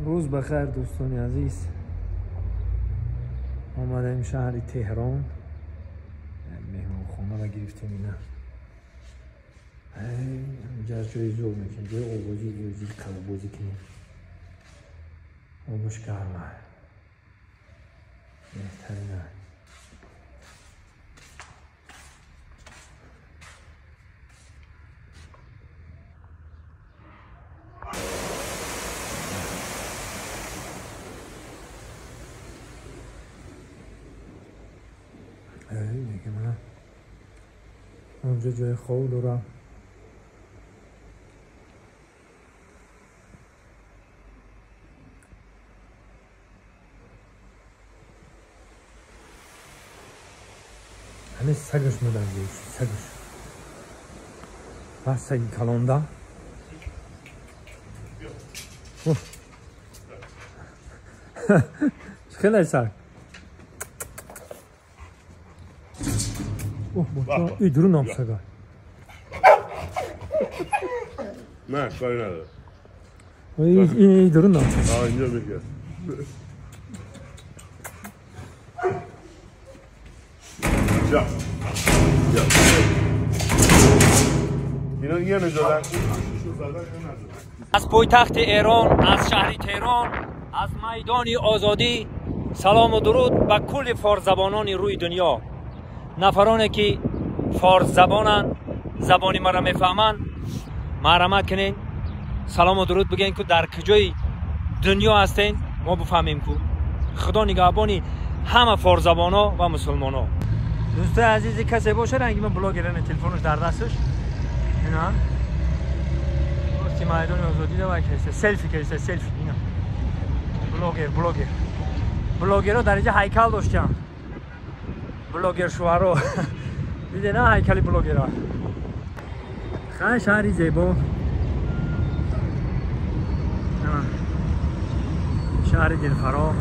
Рӯз бахайр, дӯстони азиз. Омадаем шаҳри Теҳрон, меҳмонхонаро гирифтем. Ина инҷа ҷои зур мекунем, ҷои овозӣ, ӯзи кабоббозӣ кунем. Обуш гарма, беҳтарина. Мегем, онҷо ҷои хоб дорам. Ҳамин сагаш муданҷи, сагаш ба саги калонда. Хеле саг. اوه، ای درون هم سگا. نه، کاری نداره. این درون هم سگا. آه، اینجا میگه. بیا بیا، اینا یه نزدن. از پایتخت ایران، از شهر تهران، از میدان آزادی سلام و درود به کل فارس زبانان روی دنیا. نفرانه که فارس زبانن، زبانی مرا میفهمن، مرحمت کنین سلام و درود بگین که در کجای دنیا هستین، ما بفهمیم که. خدا نگهبانی همه فارس زبانا و مسلمانا. دوستای عزیزی، کسی باشه رنگی من بلاگرن، تلفنش در دستش، اینا راستی میدان آزادی ده کسته سلفی کسته سلفی. اینا بلاگر، بلاگر، بلاگرها در اینجا هیکل داشتن. بلاگر شوهرو دیده نه، هیکلی بلاگرها. خیلی شهری زیبا، شهر دلفرا.